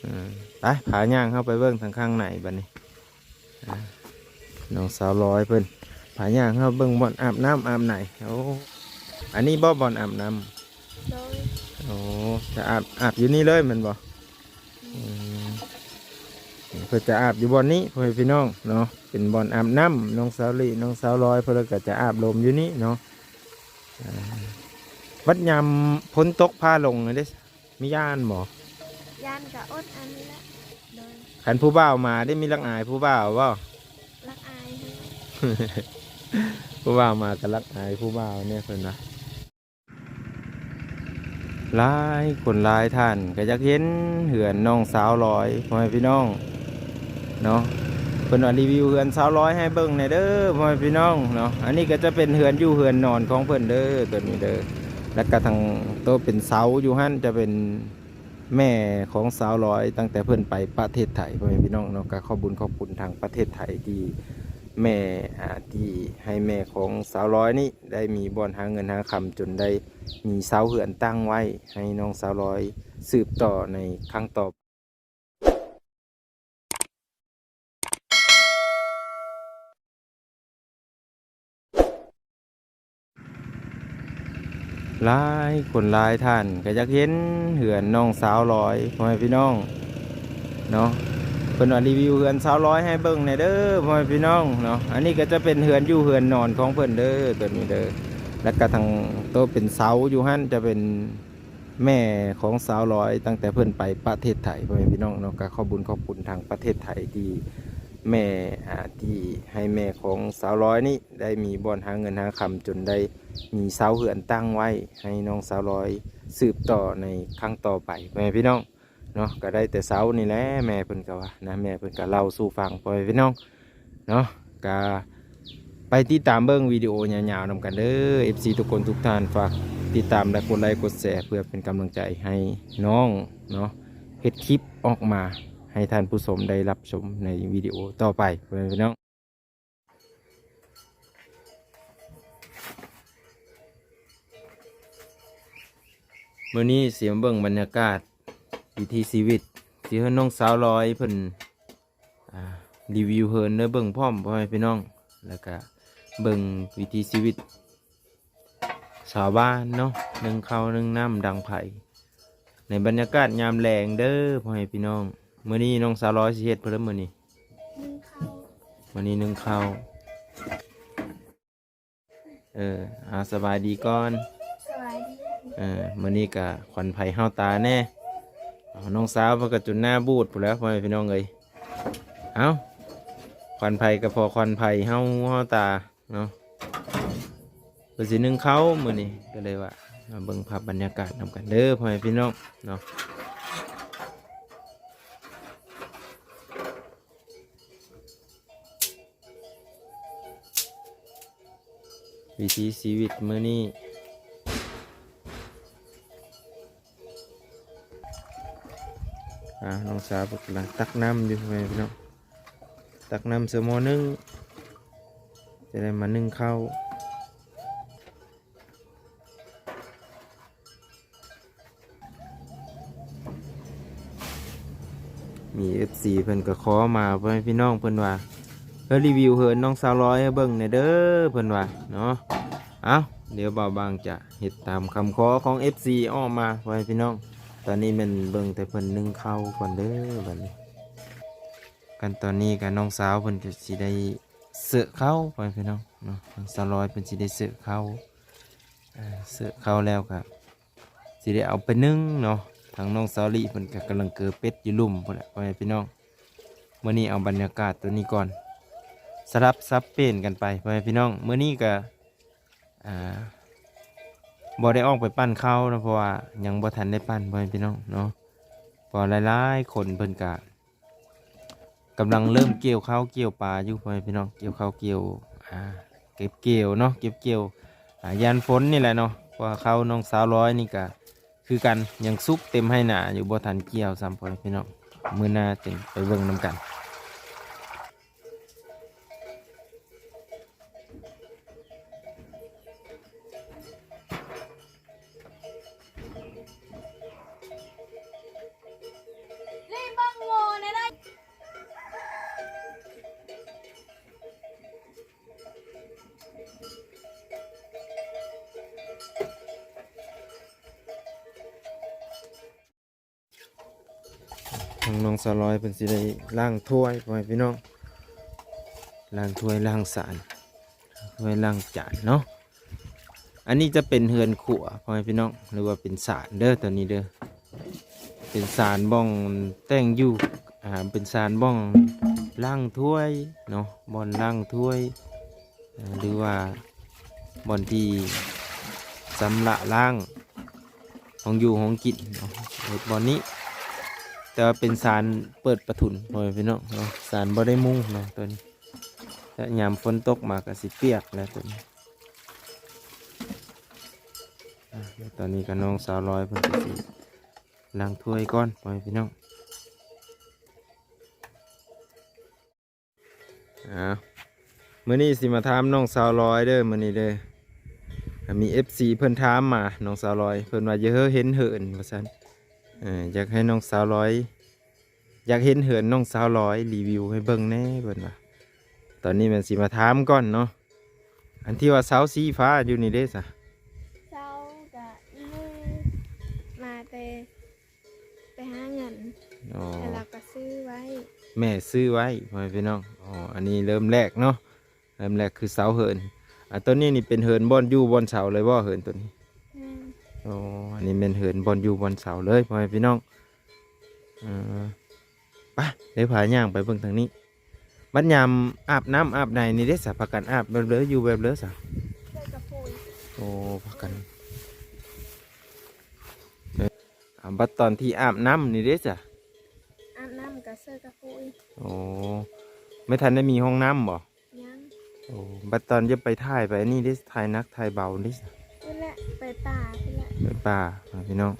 ອືມ ໄປ ພາຍ່າງເຮົາໄປເບິ່ງທາງຂ້າງໃນບັດນີ້. ອ່າ ນ້ອງສາວລອຍເພິ່ນພາຍ່າງເຮົາເບິ່ງບ່ອນອາບນ້ຳອາບໃນ. ໂອ້ ອັນນີ້ບໍ່ບ່ອນອາບນ້ຳ? ໂດຍ. ໂອ້ ຈະອາບ ອາບຢູ່ນີ້ເລີຍແມ່ນບໍ່? ອືມ ເພິ່ນຈະອາບຢູ່ບ່ອນນີ້ ພໍ່ແມ່ພີ່ນ້ອງເນາະ, ເປັນບ່ອນອາບນ້ຳ. ນ້ອງສາວລີ ນ້ອງສາວລອຍເພິ່ນກໍຈະອາບລົມຢູ່ນີ້ເນາະ. ອ່າ ບັດຍາມຝົນຕົກຟ້າລົງເດ້ ມີຢ້ານບໍ່? ຢ້ານກະອົດອັນນີ້ແຫຼະ. ໂດຍ. ຄັນຜູ້ບ່າວມາເດ້ ມີລັກອາຍຜູ້ບ່າວບໍ່? ລັກອາຍ. ຜູ້ບ່າວມາກໍລັກອາຍຜູ້ບ່າວແດ່ເພິ່ນວ່າ. ຫຼາຍຄົນຫຼາຍທ່ານກໍຢາກເຫັນເຮືອນນ້ອງສາວລອຍ ພໍ່ແມ່ພີ່ນ້ອງເນາະ, ເພິ່ນວ່າຣີວິວເຮືອນສາວລອຍໃຫ້ເບິ່ງແດ່ເດີ ພໍ່ແມ່ພີ່ນ້ອງເນາະ. ອັນນີ້ກໍຈະເປັນເຮືອນຢູ່ເຮືອນນອນຂອງເພິ່ນເດີ ໂຕນີ້ເດີ, ແລ້ວກໍທາງໂຕເປັນເສົາຢູ່ຫັ້ນຈະເປັນ ແມ່ຂອງສາວລອຍຕັ້ງແຕ່ເພິ່ນໄປປະເທດໄທ ພໍ່ແມ່ພີ່ນ້ອງເນາະ. ກໍຂອບບຸນຂອບຄຸນທາງປະເທດໄທທີ່ແມ່ ອ່າ ທີ່ໃຫ້ແມ່ຂອງສາວລອຍນີ້ໄດ້ມີບ່ອນຫາເງິນຫາຄຳ ຈົນໄດ້ມີເສົາເຮືອນຕັ້ງໄວ້ໃຫ້ນ້ອງສາວລອຍສືບຕໍ່ໃນຄັ້ງຕໍ່ ຫຼາຍຄົນຫຼາຍທ່ານກໍຢາກເຫັນເຮືອນນ້ອງສາວລອຍ ພໍ່ແມ່ພີ່ນ້ອງເນາະ, ເພິ່ນວ່າຣີວິວເຮືອນສາວລອຍໃຫ້ເບິ່ງແດ່ເດີ ພໍ່ແມ່ພີ່ນ້ອງເນາະ. ອັນນີ້ກໍຈະເປັນເຮືອນຢູ່ເຮືອນນອນຂອງເພິ່ນເດີ ໂຕນີ້ເດີ, ແລ້ວກໍທາງໂຕເປັນເສົາຢູ່ຫັ້ນຈະເປັນ ແມ່ຂອງສາວລອຍຕັ້ງແຕ່ເພິ່ນໄປປະເທດໄທ ພໍ່ແມ່ພີ່ນ້ອງເນາະ. ກໍຂອບບຸນຂອບຄຸນທາງປະເທດໄທທີ່ແມ່ ອ່າ ທີ່ໃຫ້ແມ່ຂອງສາວລອຍນີ້ໄດ້ມີບ່ອນຫາເງິນຫາຄຳ ຈົນໄດ້ມີເສົາເຮືອນຕັ້ງໄວ້ໃຫ້ນ້ອງສາວລອຍສືບຕໍ່ໃນຄັ້ງຕໍ່ໄປ ພໍ່ແມ່ພີ່ນ້ອງເນາະ. ກໍໄດ້ແຕ່ເສົານີ້ແຫຼະ ແມ່ເພິ່ນກໍວ່ານະ, ແມ່ເພິ່ນກໍເລົ່າສູ່ຟັງ ພໍ່ແມ່ພີ່ນ້ອງ ເນາະ. ກະໄປຕິດຕາມເບິ່ງວິດີໂອຍາວໆນຳກັນເດີ ເອັຟຊີ ທຸກຄົນທຸກທ່ານ. ຝາກຕິດຕາມ ແລະ ກົດໄລກົດແຊ ເພື່ອເປັນກຳລັງໃຈໃຫ້ນ້ອງເນາະ ເຮັດຄລິບອອກມາໃຫ້ທ່ານຜູ້ຊົມໄດ້ຮັບຊົມໃນວິດີໂອຕໍ່ໄປ ພໍ່ແມ່ພີ່ນ້ອງ. ມື້ນີ້ຊິມາເບິ່ງບັນຍາກາດວິຖີຊີວິດທີ່ເຮືອນນ້ອງສາວລອຍເພິ່ນ ອ່າ ຣີວິວເຮືອນເດີ ເບິ່ງພ້ອມພໍ່ແມ່ພີ່ນ້ອງ, ແລ້ວກະເບິ່ງວິຖີຊີວິດຊາວບ້ານເນາະ ໜຶ້ງເຂົ້າໜຶ້ງນ້ຳດັງໄຟ ໃນບັນຍາກາດຍາມແລງເດີພໍ່ແມ່ພີ່ນ້ອງ. ມື້ນີ້ນ້ອງສາວລອຍຊິເຮັດເພິ່ນມື້ນີ້ ໜຶ້ງເຂົ້າ ມື້ນີ້ໜຶ້ງເຂົ້າ. ເອີ ອ່າ ສະບາຍດີກ່ອນ. ສະບາຍດີ. ເອີ ມື້ນີ້ກະຂວັນໄພຫ້າວຕາແດ່. ເອົາ ນ້ອງສາວເພິ່ນກະຈົນໜ້າບູດພຸ້ນແຫຼະ ພໍ່ແມ່ພີ່ນ້ອງເອີຍ. ເອົ້າ ຂວັນໄພກະພໍຂວັນໄພຫ້າວຫູຫ້າວຕາເນາະ. ເພິ່ນຊິໜຶ້ງເຂົ້າມື້ນີ້ ກະເລີຍວ່າມາເບິ່ງພາບບັນຍາກາດນຳກັນເດີ ພໍ່ແມ່ພີ່ນ້ອງເນາະ. ວິຖີຊີວິດມື້ນີ້ ອ່າ ນ້ອງສາວເພິ່ນກຳລັງຕັກນ້ຳຢູ່ ພໍ່ແມ່ພີ່ນ້ອງ, ຕັກນ້ຳໃສ່ໝໍ້ໜຶ້ງ ຈະໄດ້ມາໜຶ້ງເຂົ້າ. ມີເອັຟຊີເພິ່ນກໍຂໍມາ ພໍ່ແມ່ພີ່ນ້ອງ ເພິ່ນວ່າ ເອີ ຣີວິວເຮືອນນ້ອງສາວລອຍໃຫ້ເບິ່ງແດ່ເດີ ເພິ່ນວ່າເນາະ. ເອົ້າ ດຽວບ່າວບາງຈະເຮັດຕາມຄຳຂໍຂອງເອັຟຊີອອກມາ ພໍ່ແມ່ພີ່ນ້ອງ. ຕອນນີ້ແມ່ນເບິ່ງແຕ່ເພິ່ນໜຶ້ງເຂົ້າກ່ອນເດີບັດນີ້. ຂັ້ນຕອນນີ້ກໍນ້ອງສາວເພິ່ນກໍຊິໄດ້ເສີເຂົ້າ ພໍ່ແມ່ພີ່ນ້ອງເນາະ, ນ້ອງສາວລອຍເພິ່ນຊິໄດ້ເສີເຂົ້າ. ອ່າ ເສີເຂົ້າແລ້ວກໍຊິໄດ້ເອົາໄປໜຶ້ງເນາະ. ທາງນ້ອງສາວລີເພິ່ນກໍກຳລັງເກີເປັດຢູ່ລຸ່ມພຸ້ນແຫຼະ ພໍ່ແມ່ພີ່ນ້ອງ. ມື້ນີ້ເອົາບັນຍາກາດຕົວນີ້ກ່ອນ ສະຫຼັບສັບປ່ຽນກັນໄປ ພໍ່ແມ່ພີ່ນ້ອງ. ມື້ນີ້ກໍ ອ່າ ບໍ່ໄດ້ອອກໄປປັ້ນເຂົ້າເນາະ ເພາະວ່າຍັງບໍ່ທັນໄດ້ປັ້ນ ພໍ່ແມ່ພີ່ນ້ອງເນາະ, ເພາະວ່າຫຼາຍໆຄົນເພິ່ນກະ ກຳລັງເລີ່ມກ່ຽວເຂົ້າກ່ຽວປາຢູ່ ພໍ່ແມ່ພີ່ນ້ອງ, ກ່ຽວເຂົ້າກ່ຽວ ອ່າ ເກັບກ່ຽວເນາະ ເກັບກ່ຽວ ອ່າ ຢ້ານຝົນນີ້ແຫຼະເນາະ, ເພາະວ່າເຂົ້ານ້ອງສາວລອຍນີ້ກະຄືກັນ ຍັງສຸກເຕັມໄຮ່ນາຢູ່ ບໍ່ທັນກ່ຽວຊ້ຳ ພໍ່ແມ່ພີ່ນ້ອງ. ມື້ໜ້າຈຶ່ງໄປເບິ່ງນຳກັນ. ທາງນ້ອງສາວລອຍເພິ່ນຊິໄດ້ລ້າງຖ້ວຍ ພໍ່ແມ່ພີ່ນ້ອງ ລ້າງຖ້ວຍລ້າງຊານ ຖ້ວຍລ້າງຈານເນາະ. ອັນນີ້ຈະເປັນເຮືອນຄົວ ພໍ່ແມ່ພີ່ນ້ອງ ຫຼືວ່າເປັນສານເດີ ຕອນນີ້ເດີ ເປັນສານບ່ອງແຕ່ງຢູ່ ອ່າ ເປັນສານບ່ອງລ້າງຖ້ວຍເນາະ ບ່ອນລ້າງຖ້ວຍ ເອີ ຫຼືວ່າບ່ອນທີ່ຊຳລະລ້າງ ຂອງຢູ່ຂອງກິນເນາະ ເຮັດບ່ອນນີ້ ແຕ່ວ່າເປັນສານເປີດປະທຸນ ພໍ່ແມ່ພີ່ນ້ອງເນາະ ສານບໍ່ໄດ້ມຸງເນາະ ຕົວນີ້ ແລະຍາມຝົນຕົກມາກໍຊິປຽກແລ້ວຕົວນີ້. ອ່າ ແລະຕອນນີ້ກໍນ້ອງສາວລອຍເພິ່ນກໍຊິລ້າງຖ້ວຍກ່ອນ ພໍ່ແມ່ພີ່ນ້ອງ. ອ້າວ ມື້ນີ້ຊິມາຖາມນ້ອງສາວລອຍເດີ ມື້ນີ້ເດີ ກໍມີເອັຟຊີເພິ່ນຖາມມາ ນ້ອງສາວລອຍ ເພິ່ນວ່າຢາກເຫັນເຫີນວ່າຊັ້ນ ເອີ ຢາກໃຫ້ນ້ອງສາວລອຍ ຢາກເຫັນເຮືອນນ້ອງສາວລອຍ ຣີວິວໃຫ້ເບິ່ງແດ່ ເພິ່ນວ່າ. ຕອນນີ້ແມ່ນຊິມາຖາມກ່ອນເນາະ ອັນທີ່ວ່າເສົາສີຟ້າຢູ່ນີ້ເດ້ຊະ? ເສົາກະແມ່ມາແຕ່ໄປຫາເງິນ ອໍ ແລ້ວລາວກໍຊື້ໄວ້ ແມ່ຊື້ໄວ້ ພໍ່ແມ່ພີ່ນ້ອງ. ອໍ ອັນນີ້ເລີ່ມແລກເນາະ ເລີ່ມແລກຄືເສົາເຮືອນ. ອ່າ ຕົວນີ້ນີ້ເປັນເຮືອນບ່ອນຢູ່ບ່ອນເຊົາເລີຍບໍ່ ເຮືອນຕົວນີ້? ແມ່ນ. ອໍ ອັນນີ້ແມ່ນເຮືອນບ່ອນຢູ່ບ່ອນເຊົາເລີຍ ພໍ່ແມ່ພີ່ນ້ອງ. ເອີ ໄປ ເດີ ພາຍ່າງໄປເບິ່ງທາງນີ້. ບັດຍາມອາບນ້ຳອາບໃນນີ້ເດ້ຊະ ພາກັນອາບແບບເລີ ຢູ່ແບບເລີຊະ? ໃສ່ກະປຸຍ. ໂອ້ ພາກັນ ເອີ ອ່າ ບັດຕອນທີ່ອາບນ້ຳນີ້ເດ້ຊະ? ອາບນ້ຳກໍໃສ່ກະປຸຍ. ໂອ້ ແມ່ນ ທັນໄດ້ມີຫ້ອງນ້ຳບໍ່? ຍັງ. ໂອ້ ບັດຕອນຈະໄປຖ່າຍໄປອັນນີ້ເດ້ ຖ່າຍໜັກຖ່າຍເບົາເດ້? ພຸ້ນແຫຼະ ໄປປ່າພຸ້ນແຫຼະ ໄປປ່າພີ່ນ້ອງ.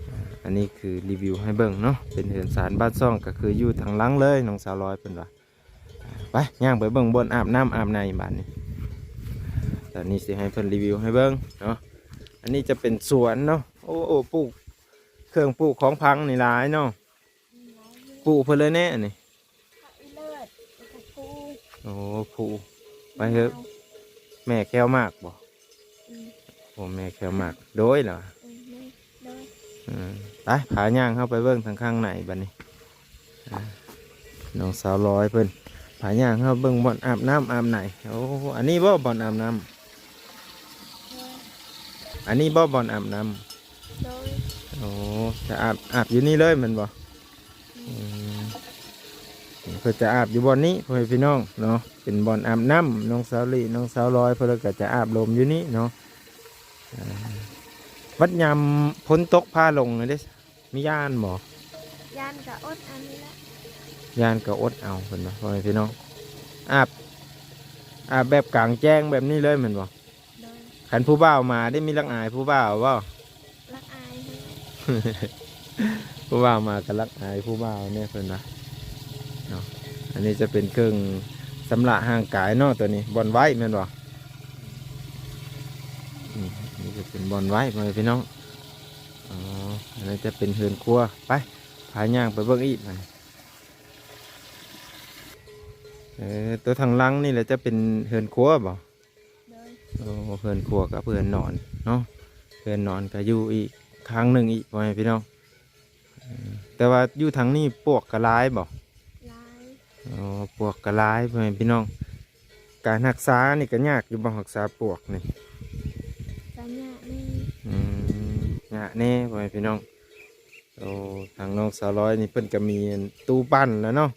ອ່າ ອັນນີ້ຄືຣີວິວໃຫ້ເບິ່ງເນາະ ເປັນເຮືອນຊານບ້ານຊ່ອງ ກໍຄືຢູ່ທາງຫຼັງເລີຍ ນ້ອງສາວລອຍເພິ່ນວ່າ. ໄປ ຍ່າງໄປເບິ່ງບ່ອນອາບນ້ຳອາບໃນບາດນີ້. ຕອນນີ້ຊິໃຫ້ເພິ່ນຣີວິວໃຫ້ເບິ່ງເນາະ. ອັນນີ້ຈະເປັນສວນເນາະ. ໂອ້ ໂອ້ ປູກເຄື່ອງປູກຂອງຝັງນີ້ຫຼາຍເນາະ. ປູກເພິ່ນເລີຍແນ່ອັນນີ້. ຜັກອີເລີດ ແລ້ວກໍພູ. ໂອ້ ພູ. ໄປເຮີ້ ແມ່ແຂ້ວໝາກບໍ່? ອືມ. ໂອ້ ແມ່ແຂ້ວໝາກ. ໂດຍລະ. ເອີ ແມ່ ໂດຍ. ອືມ ໄປ ພາຍ່າງເຮົາໄປເບິ່ງທາງຂ້າງໃນບັດນີ້. ອ່າ ນ້ອງສາວລອຍເພິ່ນພາຍ່າງເຮົາເບິ່ງບ່ອນອາບນ້ຳອາບໃນ. ໂອ້ ອັນນີ້ບໍ່ບ່ອນອາບນ້ຳ? ໂດຍ. ອັນນີ້ບໍ່ບ່ອນອາບນ້ຳ? ໂດຍ. ໂອ້ ຈະອາບ ອາບຢູ່ນີ້ເລີຍແມ່ນບໍ່? ອືມ ເພິ່ນຈະອາບຢູ່ບ່ອນນີ້ ພໍ່ແມ່ພີ່ນ້ອງເນາະ ເປັນບ່ອນອາບນ້ຳ. ນ້ອງສາວລີ ນ້ອງສາວລອຍ ເພິ່ນກໍຈະອາບລົມຢູ່ນີ້ເນາະ. ອ່າ ບັດຍາມຝົນຕົກຟ້າລົງເດ້ ມີຢ້ານບໍ່? ຢ້ານກໍອົດເອົານີ້ແຫຼະ. ຢ້ານກໍອົດເອົາ ເພິ່ນວ່າ ພໍ່ແມ່ພີ່ນ້ອງ. ອາບ ອາບແບບກາງແຈ້ງແບບນີ້ເລີຍແມ່ນບໍ່? ໂດຍ. ຄັນຜູ້ບ່າວມາເດ້ ມີລັກອາຍຜູ້ບ່າວບໍ່? ລັກອາຍ. ຜູ້ບ່າວມາກໍລັກອາຍຜູ້ບ່າວແດ່ເພິ່ນວ່າເນາະ. ອັນນີ້ຈະເປັນເຄື່ອງຊຳລະຮ່າງກາຍເນາະ ຕົວນີ້ ບ່ອນໄວ້ແມ່ນບໍ່? ອືມ ນີ້ຈະເປັນບ່ອນໄວ້ ພໍ່ແມ່ພີ່ນ້ອງ. ອໍ ອັນນັ້ນຈະເປັນເຮືອນຄົວ. ໄປ ພາຍ່າງໄປເບິ່ງອີກ. ເອີ ຕົວທາງຫຼັງນີ້ແຫຼະຈະເປັນເຮືອນຄົວບໍ່? ໂດຍ. ໂອ້ ເຮືອນຄົວກັບເຮືອນນອນເນາະ ເຮືອນນອນກໍຢູ່ອີກຂ້າງໜຶ່ງອີກ ພໍ່ແມ່ພີ່ນ້ອງ. ເອີ ແຕ່ວ່າຢູ່ທາງນີ້ປວກກໍຫຼາຍບໍ່? ຫຼາຍ. ອໍ ປວກກໍຫຼາຍ ພໍ່ແມ່ພີ່ນ້ອງ. ການຮັກສານີ້ກໍຍາກຢູ່ບໍ່ ຮັກສາປວກນີ້? ກໍຍາກແດ່. ອືມ ຍາກແດ່ ພໍ່ແມ່ພີ່ນ້ອງ. ໂອ້ ທາງນ້ອງສາວລອຍນີ້ເພິ່ນກໍມີຕູ້ປັ່ນແລ້ວເນາະ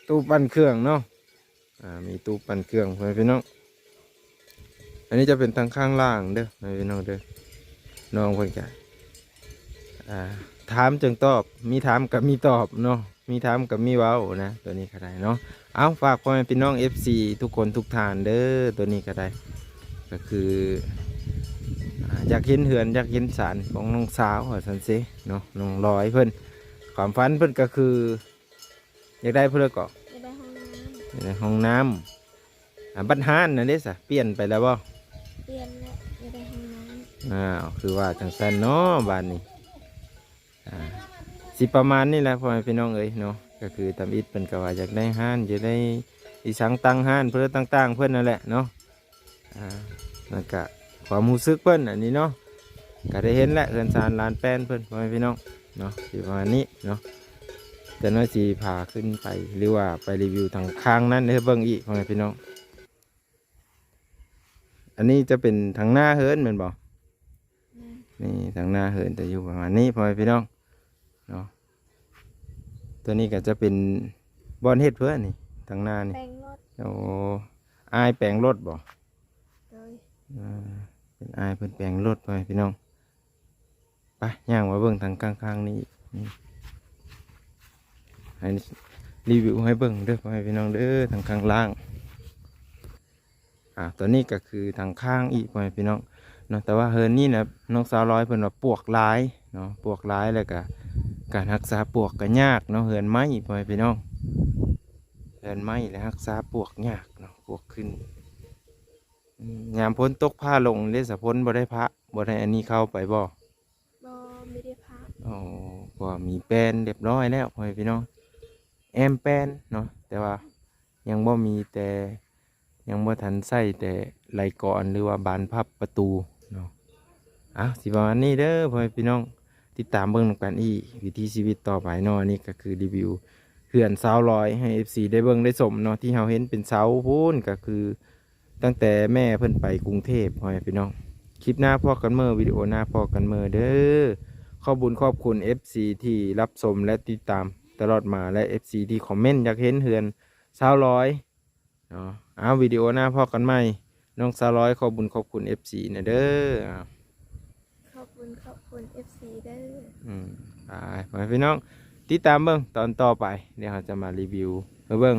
ຕູ້ປັ່ນເຄື່ອງເນາະ. ອ່າ ມີຕູ້ປັ່ນເຄື່ອງ ພໍ່ແມ່ພີ່ນ້ອງ. ອັນນີ້ຈະເປັນທາງຂ້າງລ່າງເດີ ພໍ່ແມ່ພີ່ນ້ອງເດີ. ນ້ອງເພິ່ນກະ ອ່າ ຖາມຈຶ່ງຕອບ ມີຖາມກໍມີຕອບເນາະ ມີຖາມກໍມີເວົ້ານະ ຕົວນີ້ກໍໄດ້ເນາະ. ເອົາ ຝາກພໍ່ແມ່ພີ່ນ້ອງເອັຟຊີທຸກຄົນທຸກທ່ານເດີ ຕົວນີ້ກໍໄດ້ ກໍຄື ອ່າ ຢາກເຫັນເຮືອນ ຢາກເຫັນສານຂອງນ້ອງສາວວ່າຊັ້ນເຊເນາະ ນ້ອງລອຍເພິ່ນ. ຄວາມຝັນເພິ່ນກໍຄື ຢາກໄດ້ຜູ້ໃດເກາະ? ຢາກໄດ້ຫ້ອງນ້ຳ. ຢາກໄດ້ຫ້ອງນ້ຳ. ອ່າ ບັດຮ້ານນັ້ນເດ້ສະ ປ່ຽນໄປແລ້ວບໍ່? ປ່ຽນແລ້ວ ຢາກໄດ້ຫ້ອງນ້ຳ. ອ້າວ ຄືວ່າຈັ່ງຊັ້ນເນາະ ບາດນີ້. ອ່າ ຊິປະມານນີ້ແຫຼະ ພໍ່ແມ່ພີ່ນ້ອງເອີຍເນາະ. ກໍຄືທຳອິດເພິ່ນກໍວ່າຢາກໄດ້ຮ້ານ ຢາກໄດ້ອີສັງຕັ້ງຮ້ານເພິ່ນຕ່າງໆ ເພິ່ນນັ້ນແຫຼະເນາະ. ອ່າ ແລ້ວກະຄວາມຮູ້ສຶກເພິ່ນອັນນີ້ເນາະ ກະໄດ້ເຫັນແຫຼະ ເຮືອນຊານລານແປນເພິ່ນ ພໍ່ແມ່ພີ່ນ້ອງເນາະ ຊິປະມານນີ້ເນາະ. ຈະນ້ອຍຊິພາຂຶ້ນໄປ ຫຼືວ່າໄປຣີວິວທາງຂ້າງນັ້ນໃຫ້ເບິ່ງອີກ ພໍ່ແມ່ພີ່ນ້ອງ. ອັນນີ້ຈະເປັນທາງໜ້າເຮືອນແມ່ນບໍ່? ແມ່ນ. ນີ້ທາງໜ້າເຮືອນຈະຢູ່ປະມານນີ້ ພໍ່ແມ່ພີ່ນ້ອງເນາະ. ຕົວນີ້ກໍຈະເປັນບ່ອນເຮັດເພື່ອນີ້ ທາງໜ້ານີ້ ແປງລົດ. ໂອ້ ອ້າຍແປງລົດບໍ່? ໂດຍ. ອ່າ ເປັນອ້າຍເພິ່ນແປງລົດ ພໍ່ແມ່ພີ່ນ້ອງ. ໄປ ຍ່າງມາເບິ່ງທາງຂ້າງໆນີ້ອີກ ນີ້ ໃຫ້ຣີວິວໃຫ້ເບິ່ງເດີ ພໍ່ແມ່ພີ່ນ້ອງເດີ ທາງຂ້າງລ່າງ. ອ່າ ຕົວນີ້ກໍຄືທາງຂ້າງອີກ ພໍ່ແມ່ພີ່ນ້ອງເນາະ. ແຕ່ວ່າເຮືອນນີ້ນະ ນ້ອງສາວລອຍເພິ່ນວ່າປວກຫຼາຍເນາະ ປວກຫຼາຍ ແລ້ວກໍການຮັກສາປວກກໍຍາກເນາະ. ເຮືອນໄມ້ ພໍ່ແມ່ພີ່ນ້ອງ ເຮືອນໄມ້ ແລະ ຮັກສາປວກຍາກເນາະ ປວກຂຶ້ນ. ອືມ ຍາມຝົນຕົກຟ້າລົງເດ້ ສາພົນບໍ່ໄດ້ພະ ບໍ່ໄດ້ອັນນີ້ເຂົ້າໄປບໍ່? ບໍ່ ບໍ່ໄດ້ພະ. ອໍ ເພາະວ່າມີແປນຮຽບຮ້ອຍແລ້ວ ພໍ່ແມ່ພີ່ນ້ອງ ແອ້ມແປນເນາະ ແຕ່ວ່າຍັງບໍ່ມີ ແຕ່ຍັງບໍ່ທັນໃຊ້ແຕ່ໄລກອນ ຫຼືວ່າບານພັບປະຕູເນາະ. ເອົາ ຊິປະມານນີ້ເດີ ພໍ່ແມ່ພີ່ນ້ອງ ຕິດຕາມເບິ່ງນຳກັນອີກ ວິຖີຊີວິດຕໍ່ໄປເນາະ. ອັນນີ້ກໍຄືຣີວິວເຮືອນສາວລອຍໃຫ້ເອັຟຊີໄດ້ເບິ່ງໄດ້ຊົມເນາະ ທີ່ເຮົາເຫັນເປັນເສົາພຸ້ນ ກໍຄື ຕັ້ງແຕ່ແມ່ເພິ່ນໄປກຸງເທບ ພໍ່ແມ່ພີ່ນ້ອງ. ຄລິບໜ້າພໍ້ກັນເມີ ວິດີໂອໜ້າພໍ້ກັນເມີເດີ. ຂອບບຸນຂອບຄຸນເອັຟຊີທີ່ຮັບຊົມ ແລະ ຕິດຕາມຕະຫຼອດມາ ແລະ ເອັຟຊີທີ່ຄອມເມັນຢາກເຫັນເຮືອນສາວລອຍເນາະ. ເອົາ ວິດີໂອໜ້າພໍ້ກັນໃໝ່. ນ້ອງສາວລອຍ ຂອບບຸນຂອບຄຸນເອັຟຊີນະເດີ. ເອົາ ຂອບບຸນຂອບຄຸນເອັຟຊີເດີ. ອືມ ໄປ ພໍ່ແມ່ພີ່ນ້ອງ ຕິດຕາມເບິ່ງຕອນຕໍ່ໄປ ດຽວເຮົາຈະມາຣີວິວໃຫ້ເບິ່ງ